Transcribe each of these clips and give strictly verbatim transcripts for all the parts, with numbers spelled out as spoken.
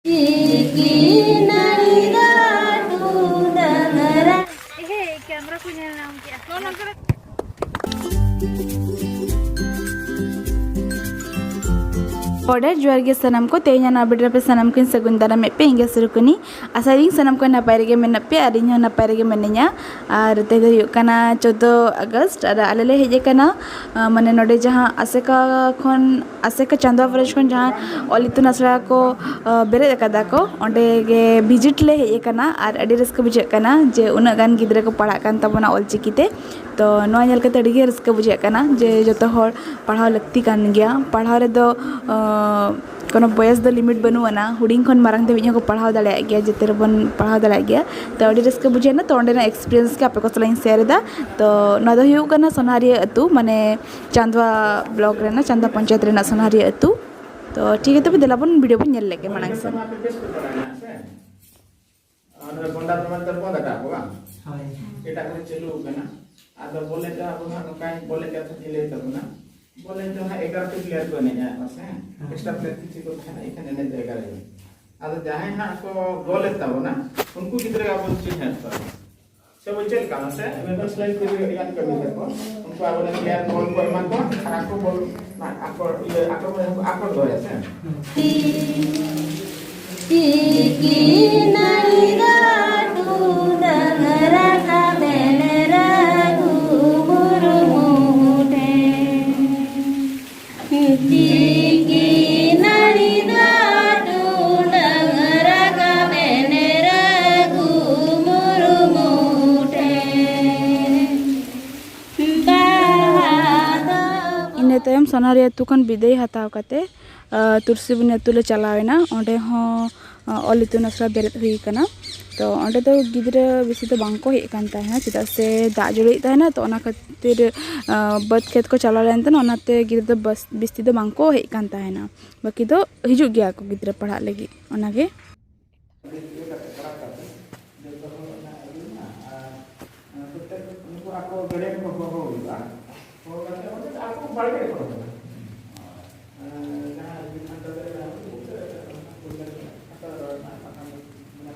ᱪᱤᱠᱤ ᱱᱟᱹᱲᱤ ᱫᱚ ᱴᱩᱰᱟᱹᱝ ᱨᱟ- ᱮᱦᱮ, ᱠᱮᱢᱨᱟ ᱠᱚ ᱧᱮᱞ ᱧᱟᱢ ᱠᱮᱜᱼᱟ᱾ ᱚᱰᱟᱨ ᱡᱚᱦᱟᱨ ᱜᱮ ᱥᱟᱱᱟᱢ ᱠᱚ, ᱛᱮᱦᱮᱧ ᱱᱚᱣᱟ ᱵᱷᱤᱰᱤᱭᱳ ᱨᱮ ᱥᱟᱱᱟᱢ ᱠᱚᱧ ᱥᱟᱹᱜᱩᱱ ᱫᱟᱨᱟᱢᱮᱫ ᱯᱮ, ᱤᱧ ᱜᱮ ᱥᱩᱨᱩᱠᱩᱱᱤ᱾ ᱟᱥᱟᱭᱮᱫᱟᱹᱧ ᱥᱟᱱᱟᱢ ᱠᱚ ᱱᱟᱯᱟᱭ ᱨᱮᱜᱮ ᱢᱮᱱᱟᱜ ᱯᱮᱭᱟ ᱟᱨ ᱤᱧ ᱦᱚᱸ ᱱᱟᱯᱟᱭ ᱨᱮᱜᱮ ᱢᱤᱱᱟᱹᱧᱟ᱾ ᱟᱨ ᱛᱮᱦᱮᱧ ᱫᱚ ᱦᱩᱭᱩᱜ ᱠᱟᱱᱟ ᱪᱳᱫᱫᱳ ᱟᱜᱚᱥᱴ, ᱟᱨ ᱟᱞᱮ ᱞᱮ ᱦᱮᱡ ᱟᱠᱟᱱᱟ, ᱟ, ᱢᱟᱱᱮ ᱱᱚᱰᱮ ᱡᱟᱦᱟᱸ ᱟᱥᱮᱠᱟ ᱠᱷᱚᱱ, ᱟᱥᱮᱠᱟ ᱪᱟᱸᱫᱣᱟ ᱵᱨᱟᱧᱪ ᱠᱷᱚᱱ ᱡᱟᱦᱟᱸ ᱚᱞ ᱤᱛᱩᱱ ᱟᱥᱲᱟ ᱠᱚ, ᱟ, ᱵᱮᱨᱮᱫ ᱟᱠᱟᱫᱟ ᱠᱚ, ᱚᱸᱰᱮ ᱜᱮ ᱵᱷᱤᱡᱤᱴ ᱞᱮ ᱦᱮᱡ ᱟᱠᱟᱱᱟ᱾ ᱟᱨ ᱟᱹᱰᱤ ᱨᱟᱹᱥᱠᱟᱹ ᱵᱩᱡᱷᱟᱹᱜ ᱠᱟᱱᱟ ᱡᱮ ᱩᱱᱟᱹᱜ ᱜᱟᱱ ᱜᱤᱫᱽᱨᱟᱹ ᱠᱚ ᱯᱟᱲᱦᱟᱜ ᱠᱟᱱ ᱛᱟᱵᱚᱱᱟ ᱚᱞᱪᱤᱠᱤ ᱛᱮ᱾ ᱛᱚ ᱱᱚᱣᱟ ᱧᱮᱞ ᱠᱟᱛᱮ ᱟᱹᱰᱤ ᱜᱮ ᱨᱟᱹᱥᱠᱟᱹ ᱵᱩᱡᱷᱟᱹᱜ ᱠᱟᱱᱟ ᱡᱮ ᱡᱚᱛᱚ ᱦᱚᱲ ᱯᱟᱲᱦᱟᱣ ᱞᱟᱹᱠᱛᱤ ᱠᱟᱱ ᱜᱮᱭᱟ᱾ ᱯᱟᱲᱦᱟᱣ ᱨᱮᱫᱚ, ᱟ, ᱠᱳᱱᱳ ᱵᱚᱭᱮᱥ ᱫᱚ ᱞᱤᱢᱤᱴ ᱵᱟᱹᱱᱩᱜ ᱟᱱᱟ, ᱦᱩᱰᱤᱧ ᱠᱷᱚᱱ ᱢᱟᱨᱟᱝ ᱫᱷᱟᱹᱵᱤᱡ ᱦᱚᱸᱠᱚ ᱯᱟᱲᱦᱟᱣ ᱫᱟᱲᱮᱭᱟᱜ ᱜᱮᱭᱟ, ᱡᱚᱛᱚ ᱨᱮᱵᱚᱱ ᱯᱟᱲᱦᱟᱣ ᱫᱟᱲᱮᱭᱟᱜ ᱜᱮᱭᱟ᱾ ᱛᱚ ᱟᱹᱰᱤ ᱨᱟᱹᱥᱠᱟᱹ ᱵᱩᱡᱷᱟᱹᱣ ᱮᱱᱟ᱾ ᱛᱚ ᱚᱸᱰᱮᱱᱟᱜ ᱮᱠᱥᱯᱤᱨᱤᱭᱮᱱᱥ ᱜᱮ ᱟᱯᱮ ᱠᱚ ᱥᱟᱞᱟᱜ ᱤᱧ ᱥᱮᱭᱟᱨ ᱮᱫᱟ᱾ ᱛᱚ ᱱᱚᱣᱟ ᱫᱚ ᱦᱩᱭᱩᱜ ᱠᱟᱱᱟ ᱥᱳᱱᱟᱦᱟᱨᱤᱭᱟᱹ ᱟᱹᱛᱩ, ᱢᱟᱱᱮ ᱪᱟᱸᱫᱣᱟ ᱵᱞᱚᱠ ᱨᱮᱱᱟᱜ, ᱪᱟᱸᱫᱣᱟ ᱯᱚᱧᱪᱟᱭᱮᱛ ᱨᱮᱱᱟᱜ ᱥᱳᱱᱟᱦᱟᱨᱤᱭᱟᱹ ᱟᱹᱛᱩ᱾ ᱛᱚ ᱴᱷᱤᱠ ᱜᱮᱭᱟ, ᱛᱚᱵᱮ ᱫᱮᱞᱟ ᱵᱚᱱ ᱵᱷᱤᱰᱤᱭᱳ ᱵᱚᱱ ᱧᱮᱞ ᱞᱮᱜᱮ ᱢᱟᱲᱟᱝ ᱥᱮᱫ᱾ ᱚᱱᱟ ᱜᱚᱱᱰᱟ ᱫᱚ ᱢᱟᱱᱮ ᱵᱚᱱᱫ ᱟᱠᱟᱫ ᱠᱚ ᱵᱟᱝ? ᱦᱳᱭ᱾ ᱮᱴᱟᱜ ᱠᱚᱨᱮ ᱪᱟᱹᱞᱩ ᱟᱠᱟᱱᱟ᱾ ᱟᱫᱚ ᱵᱚᱞᱮ ᱫᱚ ᱟᱵᱚ ᱦᱟᱸᱜ ᱱᱚᱝᱠᱟ ᱵᱚᱞᱮ ᱠᱟᱛᱷᱟ ᱜᱮ ᱞᱟᱹᱭ ᱛᱟᱵᱚᱱᱟ᱾ ᱵᱚᱞᱮ ᱫᱚ ᱦᱟᱸᱜ ᱮᱜᱟᱨᱚ ᱴᱤ ᱯᱞᱮᱭᱟᱨ ᱠᱚ ᱮᱱᱮᱡᱼᱟ ᱠᱚ ᱥᱮ᱾ ᱦᱮᱸ᱾ ᱮᱠᱥᱴᱨᱟ ᱯᱞᱮᱭᱟᱨ ᱠᱤᱪᱷᱩ ᱠᱚ ᱛᱟᱦᱮᱱᱟ, ᱮᱱᱠᱷᱟᱱ ᱮᱱᱮᱡ ᱫᱚ ᱮᱜᱟᱨᱚ ᱡᱚᱱ᱾ ᱟᱫᱚ ᱡᱟᱦᱟᱸᱭ ᱦᱟᱸᱜ ᱠᱚ ᱜᱳᱞᱮᱫ ᱛᱟᱵᱚᱱᱟ, ᱩᱱᱠᱩ ᱜᱤᱫᱽᱨᱟᱹ ᱟᱵᱚ ᱪᱤᱱᱦᱟᱹᱣ ᱠᱚᱣᱟ᱾ ᱥᱮ ᱵᱚᱱ ᱪᱮᱫ ᱞᱮᱠᱟ ᱢᱟᱥᱮ? ᱢᱮᱢᱵᱟᱨᱥ ᱞᱟᱭᱤᱱ ᱠᱚ ᱦᱩᱭᱩᱜ ᱜᱮᱭᱟ ᱠᱟᱹᱢᱤ ᱛᱟᱠᱚ᱾ ᱩᱱᱠᱩ ᱟᱵᱚ ᱫᱚ ᱯᱞᱮᱭᱟᱨ ᱵᱚᱞ ᱠᱚ ᱮᱢᱟ ᱠᱚᱣᱟ ᱟᱨ ᱟᱠᱚ ᱵᱚᱞ, ᱟᱠᱚ, ᱤᱭᱟᱹ, ᱟᱠᱚ ᱵᱚᱞ ᱠᱚ ᱟᱠᱚ ᱫᱚᱦᱚᱭᱟ ᱥᱮ᱾ ᱪᱤᱠᱤ ᱱᱟᱹᱲᱤ ᱫᱚ ᱴᱩᱰᱟᱹᱝ ᱨᱟᱠᱟᱵ ᱮᱱ ᱨᱟᱹᱜᱷᱩ ᱢᱩᱨᱢᱩ ᱴᱷᱮᱱ᱾ ᱪᱤᱠᱤ ᱱᱟᱹᱲᱤ ᱫᱚ ᱴᱩᱰᱟᱹᱝ ᱨᱟᱠᱟᱵ ᱮᱱ ᱨᱟᱹᱜᱷᱩ ᱢᱩᱨᱢᱩ ᱴᱷᱮᱱ᱾ ᱵᱟᱦᱟ ᱫᱚ ᱤᱱᱟᱹ ᱛᱟᱭᱚᱢ ᱥᱳᱱᱟᱨᱤ ᱟᱹᱛᱩ ᱠᱷᱚᱱ ᱵᱤᱫᱟᱹᱭ ᱦᱟᱛᱟᱣ ᱠᱟᱛᱮ, ᱟ, ᱛᱩᱨᱥᱤᱵᱩᱱᱤ ᱟᱹᱛᱩ ᱞᱮ ᱪᱟᱞᱟᱣ ᱮᱱᱟ᱾ ᱚᱸᱰᱮ ᱦᱚᱸ, ᱟ, ᱚᱞ ᱤᱛᱩᱱ ᱟᱥᱲᱟ ᱵᱮᱨᱮᱫ ᱦᱩᱭ ᱟᱠᱟᱱᱟ᱾ ᱛᱚ ᱚᱸᱰᱮ ᱫᱚ ᱜᱤᱫᱽᱨᱟᱹ ᱵᱮᱥᱤ ᱫᱚ ᱵᱟᱝ ᱠᱚ ᱦᱮᱡ ᱟᱠᱟᱱ ᱛᱟᱦᱮᱱᱟ, ᱪᱮᱫᱟᱜ ᱥᱮ ᱫᱟᱜ ᱡᱟᱹᱲᱤᱭᱮᱫ ᱛᱟᱦᱮᱱᱟ᱾ ᱛᱚ ᱚᱱᱟ ᱠᱷᱟᱹᱛᱤᱨ, ᱟ, ᱵᱟᱹᱫᱽ ᱠᱷᱮᱛ ᱠᱚ ᱪᱟᱞᱟᱣ ᱞᱮᱱ ᱛᱟᱦᱮᱱᱟ, ᱚᱱᱟᱛᱮ ᱜᱤᱫᱽᱨᱟᱹ ᱫᱚ ᱵᱟᱥ-, ᱵᱮᱥᱤ ᱫᱚ ᱵᱟᱝ ᱠᱚ ᱦᱮᱡ ᱟᱠᱟᱱ ᱛᱟᱦᱮᱱᱟ᱾ ᱵᱟᱹᱠᱤ ᱫᱚ ᱦᱤᱡᱩᱜ ᱜᱮᱭᱟ ᱠᱚ ᱜᱤᱫᱽᱨᱟᱹ ᱯᱟᱲᱦᱟᱜ ᱞᱟᱹᱜᱤᱫ, ᱚᱱᱟᱜᱮ᱾ ᱟᱠᱚ ᱵᱟᱲᱜᱮ ᱨᱮᱠᱚ ᱨᱚᱦᱚᱭᱟ᱾ ᱡᱟᱦᱟᱸ ᱨᱮᱜᱮ ᱯᱷᱟᱸᱠᱟ ᱫᱟᱨᱮ ᱢᱮᱱᱟᱜᱼᱟ, ᱚᱱᱟ ᱠᱚ ᱵᱩᱴᱟᱹ ᱨᱮ ᱟᱠᱚ ᱠᱚ ᱫᱟᱨᱮ ᱠᱟᱜᱼᱟ᱾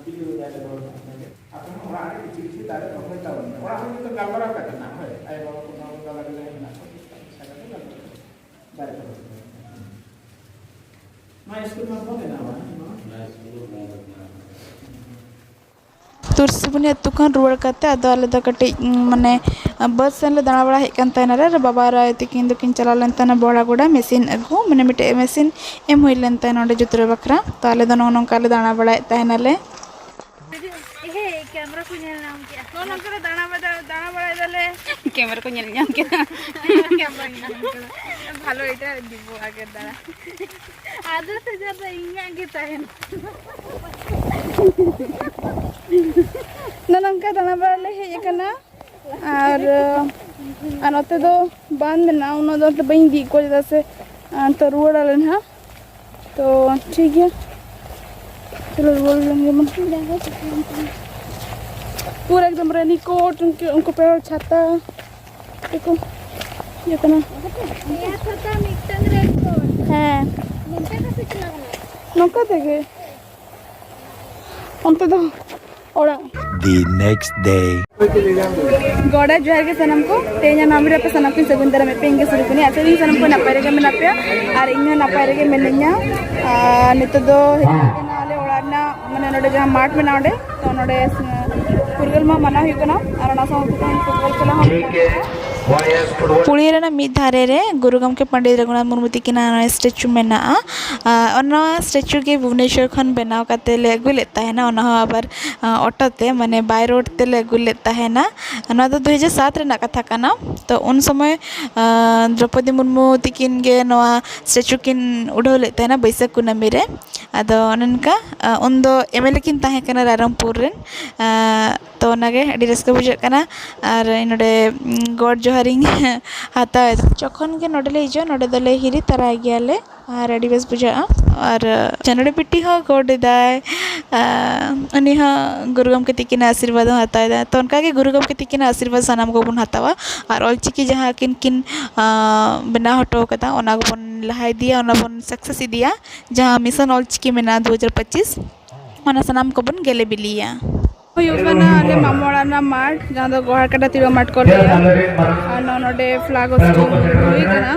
ᱟᱯᱮ ᱦᱚᱸ ᱚᱲᱟᱜ ᱨᱮ ᱠᱤᱪᱷᱩ ᱠᱤᱪᱷᱩ ᱫᱟᱨᱮ ᱨᱚᱦᱚᱭ ᱛᱟᱵᱚᱱ ᱯᱮ᱾ ᱚᱲᱟᱜ ᱦᱚᱲ ᱜᱮᱛᱚ ᱜᱟᱞᱢᱟᱨᱟᱣ ᱠᱟᱛᱮ ᱱᱟᱜ, ᱦᱳᱭ, ᱟᱭᱳ ᱵᱟᱵᱟ ᱠᱚ, ᱵᱟᱵᱟ ᱛᱟᱞᱟ ᱜᱮ ᱡᱟᱦᱟᱸᱭ ᱢᱮᱱᱟᱜ ᱠᱚᱣᱟ, ᱪᱮᱥᱴᱟ ᱠᱟᱛᱮ ᱜᱟᱞᱢᱟᱨᱟᱣ ᱠᱟᱛᱮ ᱫᱟᱨᱮ ᱠᱚ ᱨᱚᱦᱚᱭ ᱛᱟᱵᱚᱱ ᱯᱮ᱾ ᱱᱚᱣᱟ ᱥᱠᱩᱞ ᱢᱟ ᱵᱚᱱᱫ ᱮᱱᱟ, ᱵᱟᱝ? ᱱᱚᱣᱟ ᱥᱠᱩᱞ ᱵᱚᱱᱫ ᱮᱱᱟ᱾ ᱛᱩᱨᱥᱤᱵᱩᱱᱤ ᱟᱹᱛᱩ ᱠᱷᱚᱱ ᱨᱩᱣᱟᱹᱲ ᱠᱟᱛᱮ ᱟᱫᱚ ᱟᱞᱮ ᱫᱚ ᱠᱟᱹᱴᱤᱡ, ᱩᱸ, ᱢᱟᱱᱮ, ᱵᱟᱹᱫᱽ ᱥᱮᱱ ᱞᱮ ᱫᱟᱬᱟ ᱵᱟᱲᱟ ᱦᱮᱡ ᱠᱟᱱ ᱛᱟᱦᱮᱱᱟ ᱨᱮ, ᱟᱨ ᱵᱟᱵᱟ ᱟᱨ ᱟᱭᱳ ᱛᱤᱠᱤᱱ ᱫᱚᱠᱤᱱ ᱪᱟᱞᱟᱣ ᱞᱮᱱ ᱛᱟᱦᱮᱱᱟ ᱵᱚᱲᱟ ᱜᱚᱰᱟ ᱢᱮᱥᱤᱱ ᱟᱹᱜᱩ, ᱢᱟᱱᱮ ᱢᱤᱫᱴᱮᱡ ᱢᱮᱥᱤᱱ ᱮᱢ ᱦᱩᱭ ᱞᱮᱱ ᱛᱟᱦᱮᱱᱟ ᱚᱸᱰᱮ ᱡᱩᱛᱨᱟᱹ ᱵᱟᱠᱷᱨᱟ᱾ ᱛᱚ ᱟᱞᱮ ᱫᱚ ᱱᱚᱜᱼᱚ ᱱᱚᱝᱠᱟ ᱞᱮ ᱫᱟᱬᱟ ᱵᱟᱲᱟᱭᱮᱫ ᱛᱟᱦᱮᱱᱟᱞᱮ᱾ ᱦᱮ, ᱠᱮᱢᱮᱨᱟ ᱠᱚ ᱧᱮᱞ ᱧᱟᱢ ᱠᱮᱫᱟ᱾ ᱱᱚᱜᱼᱚ ᱱᱚᱝᱠᱟ ᱞᱮ ᱫᱟᱬᱟ ᱵᱟᱲᱟ-, ᱫᱟᱬᱟ ᱵᱟᱲᱟᱭ ᱫᱟᱞᱮ᱾ ᱠᱮᱢᱮᱨᱟ ᱠᱚ ᱧᱮᱞ ᱧᱟᱢ ᱠᱮᱫᱟ᱾ ᱠᱮᱢᱮᱨᱟ ᱧᱮᱞ ᱧᱟᱢ ᱠᱮᱫᱟ᱾ ᱵᱷᱟᱞᱚ, ᱮᱴᱟ ᱫᱤᱵᱚ ᱟᱜᱮ ᱫᱟᱬᱟ᱾ ᱟᱫᱚ ᱥᱮ ᱡᱟᱫᱟ ᱤᱧᱟᱹᱜ ᱜᱮ ᱛᱟᱦᱮᱱ᱾ ᱱᱚᱜᱼᱚ ᱱᱚᱝᱠᱟ ᱫᱟᱬᱟ ᱵᱟᱲᱟ ᱞᱮ ᱦᱮᱡ ᱟᱠᱟᱱᱟ᱾ ᱟᱨ, ᱟᱨ ᱱᱚᱛᱮ ᱫᱚ ᱵᱟᱸᱫ ᱢᱮᱱᱟᱜᱼᱟ, ᱩᱱᱟᱹᱜ ᱫᱚ ᱵᱟᱹᱧ ᱤᱫᱤᱭᱮᱫ ᱠᱚᱣᱟ, ᱪᱮᱫᱟᱜ ᱥᱮ, ᱟᱨ ᱱᱤᱛᱚᱜ ᱨᱩᱣᱟᱹᱲ ᱟᱞᱮ ᱱᱟᱦᱟᱜ᱾ ᱛᱚ ᱴᱷᱤᱠ ᱜᱮᱭᱟ, ᱪᱚᱞᱚ ᱨᱩᱣᱟᱹᱲ ᱞᱮᱱ ᱜᱮᱵᱚᱱ᱾ ᱯᱩᱨᱟᱹ ᱮᱠᱫᱚᱢ ᱨᱮᱱᱤᱠᱳᱴ, ᱩᱱᱠᱩ, ᱩᱱᱠᱩ ᱯᱮᱲᱟ ᱦᱚᱲ ᱪᱷᱟᱛᱟ ᱛᱮᱠᱚ ᱤᱭᱟᱹ ᱠᱟᱱᱟ᱾ ᱱᱤᱭᱟᱹ ᱪᱷᱟᱛᱟ ᱢᱤᱫᱴᱟᱝ ᱨᱮᱱᱠᱳᱴ᱾ ᱦᱮᱸ᱾ ᱱᱚᱝᱠᱟ ᱠᱟᱛᱮ ᱪᱟᱞᱟᱣ ᱠᱟᱱᱟ᱾ ᱱᱚᱝᱠᱟ ᱛᱮᱜᱮ᱾ ᱚᱱᱛᱮ ᱫᱚ ᱚᱲᱟᱜ᱾ The next day. ᱜᱚᱰᱟ ᱡᱚᱦᱟᱨ ᱜᱮ ᱥᱟᱱᱟᱢ ᱠᱚ᱾ ᱛᱮᱦᱮᱧᱟᱜ ᱱᱚᱣᱟ video ᱨᱮ ᱟᱯᱮ ᱥᱟᱱᱟᱢ ᱠᱚᱧ ᱥᱟᱹᱜᱩᱱ ᱫᱟᱨᱟᱢᱮᱫ ᱯᱮ, ᱤᱧ ᱜᱮ ᱥᱩᱨᱩᱠᱩᱱᱤ᱾ ᱟᱥᱟ ᱠᱚᱨᱮ ᱥᱟᱱᱟᱢ ᱠᱚ ᱱᱟᱯᱟᱭ ᱨᱮᱜᱮ ᱢᱮᱱᱟᱜ ᱯᱮᱭᱟ ᱟᱨ ᱤᱧ ᱦᱚᱸ ᱱᱟᱯᱟᱭ ᱨᱮᱜᱮ ᱢᱤᱱᱟᱹᱧᱟ᱾ ᱟᱨ ᱱᱤᱛᱚᱜ ᱫᱚ ᱦᱮᱡ ᱠᱟᱱᱟ ᱟᱞᱮ ᱚᱲᱟᱜ ᱨᱮᱱᱟᱜ, ᱢᱟᱱᱮ, ᱱᱚᱰᱮ ᱡᱟᱦᱟᱸ ᱢᱟᱴᱷ ᱢᱮᱱᱟᱜᱼᱟ ᱚᱸᱰᱮ, ᱛᱚ ᱱᱚᱰᱮ ᱯᱷᱩᱴᱵᱚᱞ ᱢᱟ ᱢᱟᱱᱟᱣ ᱦᱩᱭᱩᱜ ᱠᱟᱱᱟ ᱟᱨ ᱚᱱᱟ ᱥᱟᱶᱛᱮ ᱛᱮᱦᱮᱧ ᱯᱷᱩᱴᱵᱚᱞ ᱠᱷᱮᱞᱟ ᱦᱚᱸ ᱢᱮᱱᱟᱜᱼᱟ᱾ ᱯᱩᱲᱤᱭᱟᱹ ᱨᱮᱱᱟᱜ ᱢᱤᱫ ᱫᱷᱟᱨᱮ ᱨᱮ ᱜᱩᱨᱩ ᱜᱚᱢᱠᱮ ᱯᱚᱱᱰᱤᱛ ᱨᱚᱜᱷᱩᱱᱟᱛᱷ ᱢᱩᱨᱢᱩ ᱛᱤᱠᱤᱱᱟᱜ ᱱᱚᱜᱼᱚᱭ statue ᱢᱮᱱᱟᱜᱼᱟ᱾ ᱟᱨ ᱚᱱᱟ statue ᱜᱮ ᱵᱷᱩᱵᱽᱱᱮᱥᱚᱨ ᱠᱷᱚᱱ ᱵᱮᱱᱟᱣ ᱠᱟᱛᱮ ᱞᱮ ᱟᱹᱜᱩ ᱞᱮᱫ ᱛᱟᱦᱮᱱᱟ, ᱚᱱᱟ ᱦᱚᱸ ᱟᱵᱟᱨ, ᱟᱸ, auto ᱛᱮ, ᱢᱟᱱᱮ, by road ᱛᱮᱞᱮ ᱟᱹᱜᱩ ᱞᱮᱫ ᱛᱟᱦᱮᱱᱟ᱾ ᱱᱚᱣᱟ ᱫᱚ ᱫᱩ ᱦᱟᱡᱟᱨ ᱥᱟᱛ ᱨᱮᱱᱟᱜ ᱠᱟᱛᱷᱟ ᱠᱟᱱᱟ᱾ ᱛᱚ, ᱩᱱ ᱥᱚᱢᱚᱭ, ᱟᱸ, ᱫᱨᱚᱯᱚᱫᱤ ᱢᱩᱨᱢᱩ ᱛᱤᱠᱤᱱ ᱜᱮ ᱱᱚᱣᱟ statue ᱠᱤᱱ ᱩᱰᱷᱟᱹᱣ ᱞᱮᱫ ᱛᱟᱦᱮᱱᱟ ᱵᱟᱹᱭᱥᱟᱹᱠᱷ ᱠᱩᱱᱟᱹᱢᱤ ᱨᱮ᱾ ᱟᱫᱚ ᱚᱱᱮ ᱚᱱᱠᱟ, ᱟᱸ, ᱩᱱᱫᱚ MLA ᱠᱤᱱ ᱛᱟᱦᱮᱸ ᱠᱟᱱᱟ ᱨᱟᱭᱨᱚᱝᱯᱩᱨ ᱨᱮᱱ᱾ ᱟᱸ, ᱛᱚ, ᱚᱱᱟᱜᱮ ᱟᱹᱰᱤ ᱨᱟᱹᱥᱠᱟᱹ ᱵᱩᱡᱷᱟᱹᱜ ᱠᱟᱱᱟ᱾ ᱟᱨ ᱤᱧ ᱱᱚᱰᱮ, ᱩᱸ, ᱜᱚᱰ ᱡᱚᱦᱟᱨᱤᱧ ᱦᱟᱛᱟᱣ ᱮᱫᱟ᱾ ᱡᱚᱠᱷᱚᱱ ᱜᱮ ᱱᱚᱰᱮ ᱞᱮ ᱦᱤᱡᱩᱜᱼᱟ, ᱱᱚᱰᱮ ᱫᱚᱞᱮ ᱦᱤᱨᱤ ᱛᱟᱨᱟᱭ ᱜᱮᱭᱟᱞᱮ᱾ ᱟᱨ ᱟᱹᱰᱤ ᱵᱮᱥ ᱵᱩᱡᱷᱟᱹᱜᱼᱟ᱾ ᱟᱨ ᱪᱟᱱᱰᱤ ᱵᱤᱴᱤ ᱦᱚᱸ ᱜᱚᱰ ᱮᱫᱟᱭ, ᱟᱨ ᱩᱱᱤ ᱦᱚᱸ ᱜᱩᱨᱩ ᱜᱚᱢᱠᱮ ᱛᱤᱠᱤᱱᱟᱜ ᱟᱥᱤᱨᱵᱟᱫᱽ ᱦᱚᱸ ᱦᱟᱛᱟᱣ ᱮᱫᱟᱭ᱾ ᱛᱚ ᱚᱱᱠᱟᱜᱮ ᱜᱩᱨᱩ ᱜᱚᱢᱠᱮ ᱛᱤᱠᱤᱱᱟᱜ ᱟᱥᱤᱨᱵᱟᱫᱽ ᱥᱟᱱᱟᱢ ᱠᱚᱵᱚᱱ ᱦᱟᱛᱟᱣᱟ᱾ ᱟᱨ ᱚᱞᱪᱤᱠᱤ ᱡᱟᱦᱟᱸ ᱠᱤᱱ ᱠᱤᱱ, ᱟᱸ, ᱵᱮᱱᱟᱣ ᱦᱚᱴᱚ ᱠᱟᱫᱟ, ᱚᱱᱟ ᱠᱚᱵᱚᱱ ᱞᱟᱦᱟ ᱤᱫᱤᱭᱟ, ᱚᱱᱟ ᱵᱚᱱ success ᱤᱫᱤᱭᱟ᱾ ᱡᱟᱦᱟᱸ mission ᱚᱞᱪᱤᱠᱤ ᱢᱮᱱᱟᱜᱼᱟ ᱫᱩ ᱦᱟᱡᱟᱨ ᱯᱚᱸᱪᱤᱥ, ᱚᱱᱟ ᱥᱟᱱᱟᱢ ᱠᱚᱵᱚᱱ ᱜᱮᱞᱮ ᱵᱤᱞᱤᱭᱟ᱾ ᱦᱩᱭᱩᱜ ᱠᱟᱱᱟ ᱟᱞᱮ ᱢᱟᱢᱚ ᱚᱲᱟᱜ ᱨᱮᱱᱟᱜ ᱢᱟᱴᱷ, ᱡᱟᱦᱟᱸ ᱫᱚ ᱜᱚᱦᱟᱨ ᱠᱟᱴᱟ ᱛᱤᱨᱚ ᱢᱟᱴᱷ ᱠᱚ ᱞᱟᱹᱭᱟ᱾ ᱟᱨ ᱱᱚ-, ᱱᱚᱰᱮ flag hosting ᱦᱩᱭ ᱠᱟᱱᱟ,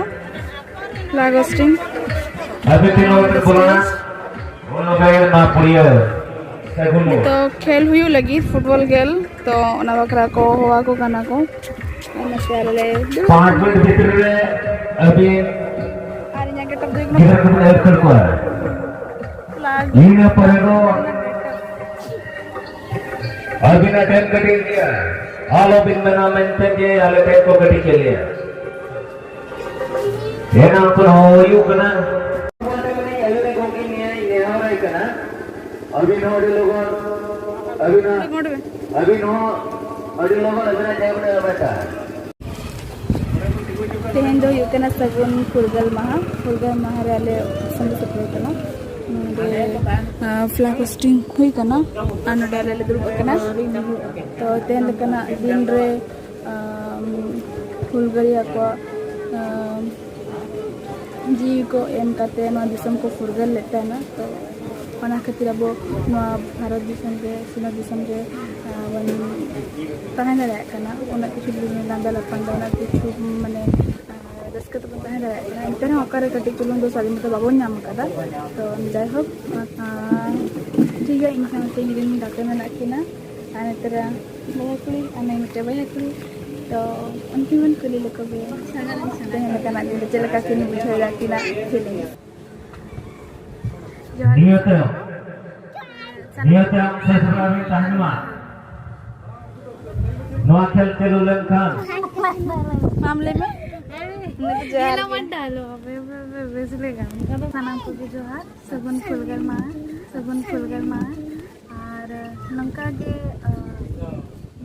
flag hosting᱾ ᱟᱯᱮ ᱛᱤᱱ ᱦᱚᱲ ᱯᱮ ᱵᱚᱞᱚᱱᱟ? ᱱᱤᱛᱚᱜ ᱠᱷᱮᱞ ᱦᱩᱭᱩᱜ ᱞᱟᱹᱜᱤᱫ, football ᱠᱷᱮᱞ, ᱛᱚ ᱚᱱᱟ ᱵᱟᱠᱷᱨᱟ ᱠᱚ ᱦᱚᱦᱚ ᱟᱠᱚ ᱠᱟᱱᱟ ᱠᱚ᱾ ᱟᱨ ᱱᱚᱛᱮ ᱟᱞᱮ ᱞᱮ ᱫᱩᱲᱩᱵ ᱯᱟᱸᱪ ᱠᱟᱱᱟ᱾ ᱢᱤᱱᱤᱴ ᱵᱷᱤᱛᱨᱤ ᱨᱮ ᱟᱹᱵᱤᱱ ᱟᱨ ᱤᱧᱟᱹᱜ ᱜᱮᱴᱟᱯ ᱫᱚ ᱦᱩᱭᱩᱜ ᱠᱟᱱᱟ ᱜᱤᱫᱽᱨᱟᱹ ᱠᱚᱵᱤᱱ ᱟᱹᱨᱩ ᱠᱷᱟᱹᱲ ᱠᱚᱣᱟ᱾ Flag᱾ ᱤᱱᱟᱹ ᱯᱚᱨᱮ ᱫᱚ ᱟᱹᱵᱤᱱᱟᱜ ᱴᱟᱭᱤᱢ ᱠᱟᱹᱴᱤᱡ ᱜᱮᱭᱟ, ᱟᱞᱚᱵᱤᱱ ᱢᱮᱱᱟ ᱢᱮᱱᱛᱮ ᱡᱮ ᱟᱞᱮ ᱴᱟᱭᱤᱢ ᱠᱚ ᱠᱟᱹᱴᱤᱡ ᱜᱮᱭᱟ᱾ ᱮᱱᱟᱝ ᱠᱷᱚᱱ ᱦᱚᱸ ᱦᱩᱭᱩᱜ ᱠᱟᱱᱟ᱾ ᱟᱹᱵᱤᱱ ᱦᱚᱸ ᱟᱹᱰᱤ ᱞᱚᱜᱚᱱ, ᱟᱹᱵᱤᱱᱟᱜ, ᱟᱹᱵᱤᱱ ᱦᱚᱸ ᱟᱹᱰᱤ ᱞᱚᱜᱚᱱ ᱟᱹᱵᱤᱱᱟᱜ ᱴᱟᱭᱤᱢ ᱞᱮ ᱮᱢ ᱟᱠᱟᱫᱼᱟ᱾ ᱛᱮᱦᱮᱧ ᱫᱚ ᱦᱩᱭᱩᱜ ᱠᱟᱱᱟ ᱥᱟᱹᱜᱩᱱ ᱯᱷᱩᱨᱜᱟᱹᱞ ᱢᱟᱦᱟ᱾ ᱯᱷᱩᱨᱜᱟᱹᱞ ᱢᱟᱦᱟ ᱨᱮ ᱟᱞᱮ ᱥᱟᱺᱜᱤᱧ ᱥᱮᱴᱮᱨ ᱠᱟᱱᱟ᱾ ᱱᱚᱰᱮ, ᱟᱸ, flag hosting ᱦᱩᱭ ᱠᱟᱱᱟ ᱟᱨ ᱱᱚᱰᱮ ᱟᱞᱮ ᱞᱮ ᱫᱩᱲᱩᱵ ᱟᱠᱟᱱᱟ᱾ ᱛᱚ, ᱛᱮᱦᱮᱧ ᱞᱮᱠᱟᱱᱟᱜ ᱫᱤᱱ ᱨᱮ, ᱟᱸ, ᱦᱩᱞᱜᱟᱹᱨᱤᱭᱟᱹ ᱠᱚᱣᱟᱜ, ᱟᱸ, ᱡᱤᱣᱤ ᱠᱚ ᱮᱢ ᱠᱟᱛᱮ ᱱᱚᱣᱟ ᱫᱤᱥᱚᱢ ᱠᱚ ᱯᱷᱩᱨᱜᱟᱹᱞ ᱞᱮᱫ ᱛᱟᱦᱮᱱᱟ᱾ ᱛᱚ, ᱚᱱᱟ ᱠᱷᱟᱹᱛᱤᱨ ᱟᱵᱚ ᱱᱚᱣᱟ ᱵᱷᱟᱨᱚᱛ ᱫᱤᱥᱚᱢ ᱨᱮ, ᱥᱤᱧᱚᱛ ᱫᱤᱥᱚᱢ ᱨᱮ, ᱟᱸ, ᱵᱚᱱ ᱛᱟᱦᱮᱸ ᱫᱟᱲᱮᱭᱟᱜ ᱠᱟᱱᱟ᱾ ᱩᱱᱟᱹᱜ ᱠᱤᱪᱷᱩ ᱞᱟᱸᱫᱟ ᱞᱟᱯᱟᱱ ᱫᱚ, ᱩᱱᱟᱹᱜ ᱠᱤᱪᱷᱩ, ᱢᱟᱱᱮ, ᱨᱟᱹᱥᱠᱟᱹ ᱛᱮᱵᱚᱱ ᱛᱟᱦᱮᱸ ᱫᱟᱲᱮᱭᱟᱜ ᱠᱟᱱᱟ᱾ ᱮᱱᱛᱮ ᱨᱮᱦᱚᱸ ᱚᱠᱟᱨᱮ ᱠᱟᱹᱴᱤᱡ ᱪᱩᱞᱩᱝ ᱫᱚ ᱥᱟᱫᱷᱤᱱᱚᱛᱟ ᱵᱟᱵᱚᱱ ᱧᱟᱢ ᱟᱠᱟᱫᱟ᱾ ᱛᱚ ᱡᱟᱭᱦᱳᱠ, ᱟᱸ, ᱴᱷᱤᱠ ᱜᱮᱭᱟ, ᱤᱧ ᱥᱟᱶᱛᱮ ᱤᱧ ᱨᱮᱱ ᱜᱟᱛᱮ ᱢᱮᱱᱟᱜ ᱠᱤᱱᱟ ᱟᱨ ᱱᱚᱛᱮ ᱨᱮ ᱵᱚᱭᱦᱟ ᱠᱩᱲᱤ ᱟᱨ ᱱᱩᱭ ᱢᱤᱫᱴᱮᱡ ᱵᱚᱭᱦᱟ ᱠᱩᱲᱤ᱾ ᱛᱚ ᱩᱱᱠᱤᱱ ᱵᱚᱱ ᱠᱩᱞᱤ ᱞᱮᱠᱚ ᱜᱮ ᱛᱮᱦᱮᱧ ᱞᱮᱠᱟᱱᱟᱜ ᱫᱤᱱ ᱨᱮ ᱪᱮᱫ ᱞᱮᱠᱟ ᱠᱤᱱ ᱵᱩᱡᱷᱟᱹᱣ ᱮᱫᱟ ᱟᱹᱠᱤᱱᱟᱜ feelings᱾ ᱡᱚᱦᱟᱨ᱾ ᱱᱤᱭᱟᱹ ᱛᱟᱭᱚᱢ, ᱱᱤᱭᱟᱹ ᱛᱟᱭᱚᱢ ᱥᱮ ᱥᱟᱯᱲᱟᱣ ᱨᱮ ᱛᱟᱦᱮᱱ ᱢᱟ᱾ ᱱᱚᱣᱟ ᱠᱷᱮᱞ ᱪᱟᱹᱞᱩ ᱞᱮᱱᱠᱷᱟᱱ᱾ ᱟᱢ ᱞᱟᱹᱭ ᱢᱮ᱾ ᱡᱚᱦᱟᱨ ᱜᱮ᱾ ᱵᱮᱥ ᱞᱮ ᱜᱟᱱ᱾ ᱥᱟᱱᱟᱢ ᱠᱚᱜᱮ ᱡᱚᱦᱟᱨ, ᱥᱟᱹᱜᱩᱱ ᱯᱷᱩᱨᱜᱟᱹᱞ ᱢᱟᱦᱟ, ᱥᱟᱹᱜᱩᱱ ᱯᱷᱩᱨᱜᱟᱹᱞ ᱢᱟᱦᱟ᱾ ᱟᱨ ᱱᱚᱝᱠᱟ ᱜᱮ, ᱟᱸ,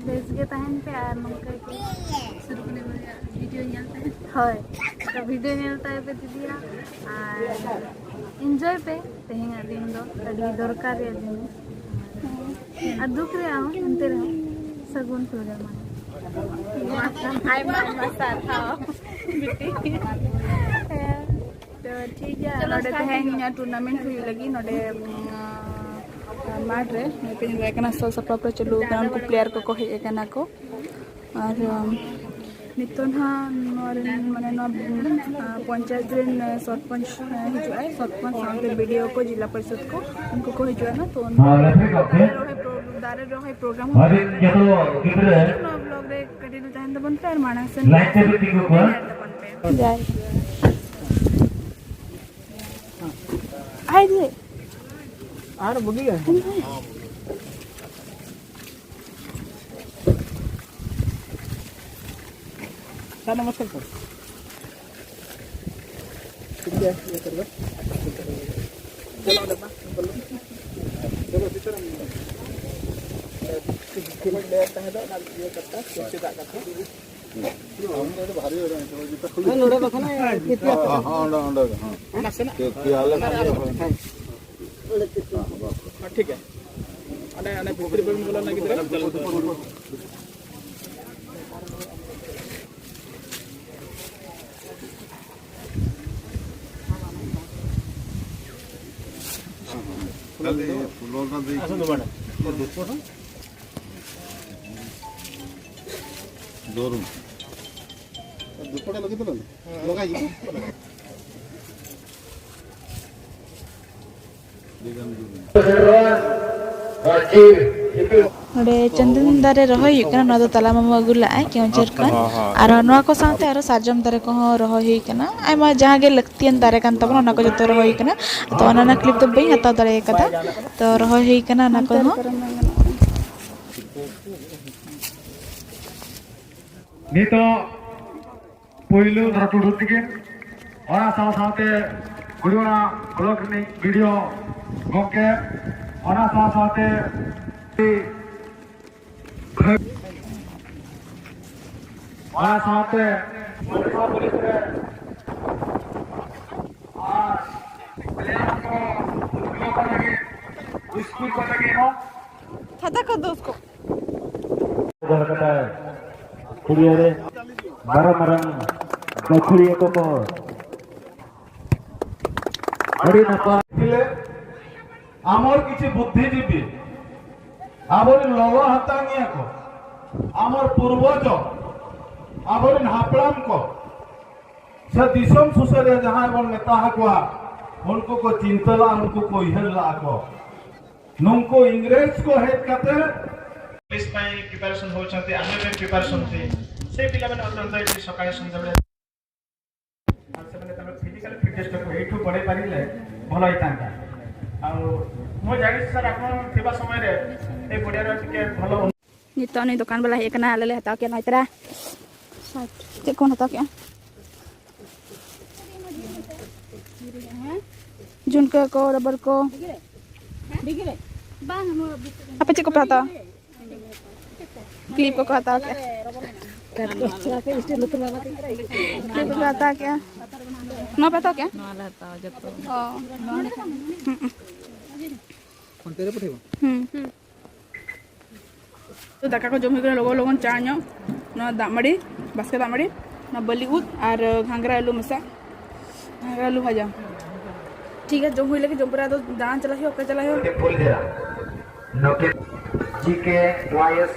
ᱵᱮᱥ ᱜᱮ ᱛᱟᱦᱮᱱ ᱯᱮ ᱟᱨ ᱱᱚᱝᱠᱟ ᱜᱮ ᱥᱩᱨᱩ ᱠᱷᱚᱱᱮ ᱵᱟᱨᱭᱟ video ᱧᱮᱞ ᱛᱟᱦᱮᱱ᱾ ᱦᱳᱭ, video ᱧᱮᱞ ᱛᱟᱭ ᱯᱮ ᱫᱤᱫᱤᱭᱟ ᱟᱨ enjoy ᱯᱮ᱾ ᱛᱮᱦᱮᱧᱟᱜ ᱫᱤᱱ ᱫᱚ ᱟᱹᱰᱤ ᱫᱚᱨᱠᱟᱨ ᱨᱮᱭᱟᱜ ᱫᱤᱱ᱾ ᱟᱨ ᱫᱩᱠ ᱨᱮᱭᱟᱜ ᱦᱚᱸ, ᱮᱱᱛᱮ ᱨᱮᱦᱚᱸ ᱥᱟᱹᱜᱩᱱ ᱯᱷᱩᱨᱜᱟᱹᱞ ᱢᱟᱦᱟ᱾ ᱟᱭᱢᱟ ᱟᱭᱢᱟ ᱥᱟᱨᱦᱟᱣ ᱵᱤᱴᱤ᱾ ᱦᱮᱸ, ᱛᱚ ᱴᱷᱤᱠ ᱜᱮᱭᱟ, ᱱᱚᱰᱮ ᱛᱮᱦᱮᱧ tournament ᱦᱩᱭᱩᱜ ᱞᱟᱹᱜᱤᱫ ᱱᱚᱰᱮ, ᱩᱸ, ᱢᱟᱴᱷ ᱨᱮ ᱱᱤᱛᱚᱜ ᱧᱮᱞᱚᱜ ᱠᱟᱱᱟ, ᱥᱟᱯᱲᱟᱣ ᱯᱮ ᱪᱟᱹᱞᱩ ᱟᱠᱟᱱᱟ, ᱩᱱᱠᱩ ᱯᱞᱮᱭᱟᱨ ᱠᱚᱠᱚ ᱦᱮᱡ ᱟᱠᱟᱱᱟ ᱠᱚ᱾ ᱟᱨ ᱱᱤᱛᱚᱜ ᱱᱟᱦᱟᱜ ᱱᱚᱣᱟ ᱨᱮᱱ, ᱢᱟᱱᱮ, ᱱᱚᱣᱟ ᱯᱚᱧᱪᱟᱭᱮᱛ ᱨᱮᱱ ᱥᱚᱨᱯᱚᱧᱪ ᱦᱤᱡᱩᱜ ᱟᱭ, ᱥᱚᱨᱯᱚᱧᱪ ᱥᱟᱶᱛᱮ ᱵᱤ ᱰᱤ ᱳ ᱠᱚ, ᱡᱮᱞᱟ ᱯᱚᱨᱤᱥᱚᱫ ᱠᱚ, ᱩᱱᱠᱩ ᱠᱚ ᱦᱤᱡᱩᱜᱼᱟ ᱱᱟᱦᱟᱜ᱾ ᱛᱚ ᱱᱚᱣᱟ ᱫᱟᱨᱮ ᱨᱚᱦᱚᱭ ᱯᱨᱳ-, ᱫᱟᱨᱮ ᱨᱚᱦᱚᱭ ᱯᱨᱳᱜᱨᱟᱢ ᱦᱚᱸ ᱱᱚᱣᱟ ᱵᱞᱚᱜ ᱨᱮ ᱠᱟᱹᱴᱤᱡ ᱫᱚ ᱛᱟᱦᱮᱱ ᱛᱟᱵᱚᱱ ᱯᱮ ᱟᱨ ᱢᱟᱲᱟᱝ ᱥᱮᱱ ᱧᱮᱞ ᱛᱟᱵᱚᱱ ᱯᱮ᱾ ᱡᱟᱭ᱾ ᱟᱭ ᱫᱤ᱾ ᱟᱨ ᱵᱩᱜᱤ ᱜᱮ᱾ ᱥᱟᱨ, ᱱᱚᱢᱚᱥᱠᱟᱨ ᱥᱟᱨ᱾ ᱴᱷᱤᱠ ᱜᱮᱭᱟ, ᱤᱭᱟᱹ ᱠᱚᱨᱮ ᱫᱚ᱾ ᱪᱚᱞᱚ, ᱚᱸᱰᱮ ᱢᱟ, ᱵᱚᱞᱚ᱾ ᱪᱚᱞᱚ, ᱵᱷᱤᱛᱚᱨ ᱨᱮ᱾ ᱠᱷᱮᱞᱳᱰ ᱞᱮ ᱛᱟᱦᱮᱸ ᱫᱚ, ᱚᱱᱟ ᱤᱭᱟᱹ ᱠᱟᱛᱷᱟ, ᱪᱮᱫᱟᱜ ᱠᱟᱛᱷᱟ᱾ ᱦᱮᱸ, ᱱᱚᱰᱮ ᱵᱟᱠᱷᱟᱱ ᱦᱮᱸ, ᱦᱮᱸ, ᱚᱸᱰᱮ, ᱚᱸᱰᱮ ᱜᱮ, ᱦᱮᱸ᱾ ᱱᱟᱥᱮᱱᱟᱜ᱾ ᱴᱷᱤᱠ ᱜᱮᱭᱟ, ᱟᱞᱮ ᱥᱟᱢᱱᱮ ᱨᱮ᱾ ᱦᱮᱸ᱾ ᱦᱮᱸ, ᱴᱷᱤᱠ ᱜᱮᱭᱟ᱾ ᱚᱸᱰᱮ, ᱚᱸᱰᱮ ᱵᱷᱤᱛᱨᱤ ᱵᱟᱹᱵᱤᱱ ᱵᱚᱞᱚᱱᱟ ᱜᱤᱫᱽᱨᱟᱹ᱾ ᱟᱥᱚᱱ ᱫᱚ ᱵᱟᱝ᱾ ᱫᱩᱯᱲᱟ ᱞᱟᱹᱜᱤᱫ ᱫᱚ ᱵᱟᱝ? ᱞᱟᱜᱟᱭ ᱜᱮ᱾ ᱱᱚᱰᱮ ᱪᱟᱹᱱᱫᱟᱹᱱ ᱫᱟᱨᱮ ᱨᱚᱦᱚᱭ ᱦᱩᱭᱩᱜ ᱠᱟᱱᱟ, ᱱᱚᱣᱟ ᱫᱚ ᱛᱟᱞᱟ ᱢᱟᱢᱩ ᱟᱹᱜᱩ ᱞᱟᱜᱼᱟᱭ ᱠᱮᱣᱚᱱᱡᱷᱚᱨ ᱠᱷᱚᱱ᱾ ᱦᱚᱸ, ᱦᱚᱸ᱾ ᱟᱨ ᱱᱚᱣᱟ ᱠᱚ ᱥᱟᱶᱛᱮ ᱟᱨᱚ ᱥᱟᱨᱡᱚᱢ ᱫᱟᱨᱮ ᱠᱚᱦᱚᱸ ᱨᱚᱦᱚᱭ ᱦᱩᱭ ᱠᱟᱱᱟ, ᱟᱭᱢᱟ ᱡᱟᱦᱟᱸ ᱜᱮ ᱞᱟᱹᱠᱛᱤᱭᱟᱱ ᱫᱟᱨᱮ ᱠᱟᱱ ᱛᱟᱵᱚᱱᱟ, ᱚᱱᱟ ᱠᱚ ᱡᱚᱛᱚ ᱨᱚᱦᱚᱭ ᱦᱩᱭ ᱠᱟᱱᱟ᱾ ᱛᱚ ᱚᱱᱟ ᱨᱮᱱᱟᱜ ᱠᱞᱤᱯ ᱫᱚ ᱵᱟᱹᱧ ᱦᱟᱛᱟᱣ ᱫᱟᱲᱮ ᱠᱟᱫᱟ, ᱛᱚ ᱨᱚᱦᱚᱭ ᱦᱩᱭ ᱠᱟᱱᱟ ᱚᱱᱟ ᱠᱚᱦᱚᱸ᱾ ᱱᱤᱛᱚᱜ ᱯᱩᱭᱞᱩ ᱫᱷᱟᱨᱟ ᱴᱩᱰᱩ ᱛᱤᱠᱤᱱ, ᱚᱱᱟ ᱥᱟᱶ ᱥᱟᱶᱛᱮ ᱜᱩᱰᱩᱣᱟ ᱵᱞᱚᱠ ᱨᱤᱱᱤᱡ ᱵᱤ ᱰᱤ ᱳ ᱜᱚᱢᱠᱮ, ᱚᱱᱟ ᱥᱟᱶ ᱥᱟᱶᱛᱮ ᱚᱱᱟ ᱥᱟᱶᱛᱮ ᱟᱨ ᱯᱞᱮᱭᱟᱨ ᱠᱚ ᱩᱫᱽᱜᱟᱹᱣ ᱠᱚ ᱞᱟᱹᱜᱤᱫ, ᱥᱠᱩᱞ ᱠᱚ ᱞᱟᱹᱜᱤᱫ ᱦᱚᱸ ᱪᱷᱟᱛᱟ ᱠᱚ ᱫᱳᱥ ᱠᱚ᱾ ᱫᱚᱦᱚ ᱠᱟᱫᱟᱭ᱾ ᱠᱩᱲᱤᱭᱟᱹ ᱨᱮ ᱢᱟᱨᱟᱝ ᱢᱟᱨᱟᱝ ᱜᱟᱹᱠᱷᱩᱲᱤᱭᱟᱹ ᱠᱚᱠᱚ ᱟᱹᱰᱤ ᱱᱟᱯᱟᱭ᱾ ᱟᱢᱚᱨ ᱠᱤᱪᱷᱩ ᱵᱩᱫᱽᱫᱷᱤᱡᱤᱵᱤ, ᱟᱵᱚᱨᱮᱱ ᱞᱚᱞᱚ ᱦᱟᱛᱟᱝᱤᱭᱟᱹ ᱠᱚ, ᱟᱢᱚᱨ ᱯᱩᱨᱵᱚᱡᱚ, ᱟᱵᱚᱨᱮᱱ ᱦᱟᱯᱲᱟᱢ ᱠᱚ ᱥᱮ ᱫᱤᱥᱚᱢ ᱥᱩᱥᱟᱹᱨᱤᱭᱟᱹ ᱡᱟᱦᱟᱸᱭ ᱵᱚᱱ ᱢᱮᱛᱟ ᱟᱠᱚᱣᱟ, ᱩᱱᱠᱩ ᱠᱚ ᱪᱤᱱᱛᱟᱹ ᱞᱟᱜᱼᱟ, ᱩᱱᱠᱩ ᱠᱚ ᱩᱭᱦᱟᱹᱨ ᱞᱟᱜᱼᱟ ᱠᱚ᱾ ᱱᱩᱠᱩ ᱤᱝᱨᱮᱡᱽ ᱠᱚ ᱦᱮᱡ ᱠᱟᱛᱮ ᱯᱩᱞᱤᱥ ᱯᱟᱭ ପ୍ରିପାରେସନ ହଉଛନ୍ତି, ଆମେ ବି ପ୍ରିପାରେସନ ଥି ସେ ପିଲାମାନେ ଅତ୍ୟନ୍ତ ଏଠି ସକାଳେ ସନ୍ଧ୍ୟାବେଳେ ଆଉ ସେମାନେ ତାଙ୍କର ଫିଜିକାଲ ଫିଟନେସଟାକୁ ଏଇଠୁ ବଢ଼େଇ ପାରିଲେ ଭଲ ହେଇଥାନ୍ତା। ଆଉ ମୁଁ ଜାଣିଛି ସାର୍, ଆପଣ ଥିବା ସମୟରେ ଏ ପଡ଼ିଆର ଟିକେ ଭଲ ᱱᱤᱛᱚᱜ ᱱᱩᱭ ᱫᱚᱠᱟᱱ ᱵᱟᱞᱟ ᱦᱮᱡ ᱟᱠᱟᱱᱟ, ᱟᱞᱮ ᱞᱮ ᱦᱟᱛᱟᱣ ᱠᱮᱫᱼᱟ ᱱᱚᱭ ᱛᱟᱨᱟ᱾ ᱪᱮᱫ ᱠᱚᱵᱚᱱ ᱦᱟᱛᱟᱣ ᱠᱮᱫᱼᱟ? ᱡᱷᱩᱱᱠᱟᱹ ᱠᱚ, ᱨᱟᱵᱟᱨ ᱠᱚ᱾ ᱟᱯᱮ ᱪᱮᱫ ᱠᱚᱯᱮ ᱦᱟᱛᱟᱣᱟ? ᱠᱞᱤᱯ ᱠᱚᱠᱚ ᱦᱟᱛᱟᱣ ᱠᱮᱫᱼᱟ᱾ ᱠᱞᱤᱯ ᱠᱚᱠᱚ ᱦᱟᱛᱟᱣ ᱠᱮᱫᱼᱟ᱾ ᱱᱚᱣᱟ ᱯᱮ ᱦᱟᱛᱟᱣ ᱠᱮᱫᱼᱟ? ᱱᱚᱣᱟ ᱞᱮ ᱦᱟᱛᱟᱣᱟ ᱡᱚᱛᱚ᱾ ᱚ᱾ ᱯᱷᱳᱱ ᱯᱮ ᱨᱮ ᱯᱚᱴᱷᱮ ᱵᱚ᱾ ᱦᱩᱸ᱾ ᱛᱚ ᱫᱟᱠᱟ ᱠᱚ ᱡᱚᱢ ᱦᱩᱭ ᱠᱟᱱᱟ, ᱞᱚᱜᱚᱱ ᱞᱚᱜᱚᱱ ᱪᱟ ᱧᱚᱜ, ᱱᱚᱣᱟ ᱫᱟᱜ ᱢᱟᱹᱰᱤ, ᱵᱟᱥᱠᱮ ᱫᱟᱜ ᱢᱟᱹᱰᱤ, ᱱᱚᱣᱟ ᱵᱟᱹᱞᱤ ᱩᱫ ᱟᱨ ᱜᱷᱟᱸᱜᱽᱨᱟ ᱟᱹᱞᱩ ᱢᱮᱥᱟ, ᱜᱷᱟᱸᱜᱽᱨᱟ ᱟᱹᱞᱩ ᱵᱷᱟᱡᱟ᱾ ᱴᱷᱤᱠ ᱜᱮᱭᱟ, ᱡᱚᱢ ᱦᱩᱭ ᱞᱮᱜᱮ, ᱡᱚᱢ ᱯᱚᱨᱮ ᱟᱫᱚ ᱫᱟᱬᱟᱱ ᱪᱟᱞᱟᱜ ᱦᱩᱭᱩᱜᱼᱟ, ᱚᱠᱟ ᱪᱟᱞᱟᱜ ᱦᱩᱭᱩᱜᱼᱟ? ᱡᱤ ᱠᱮ ᱣᱟᱭ ᱮᱥ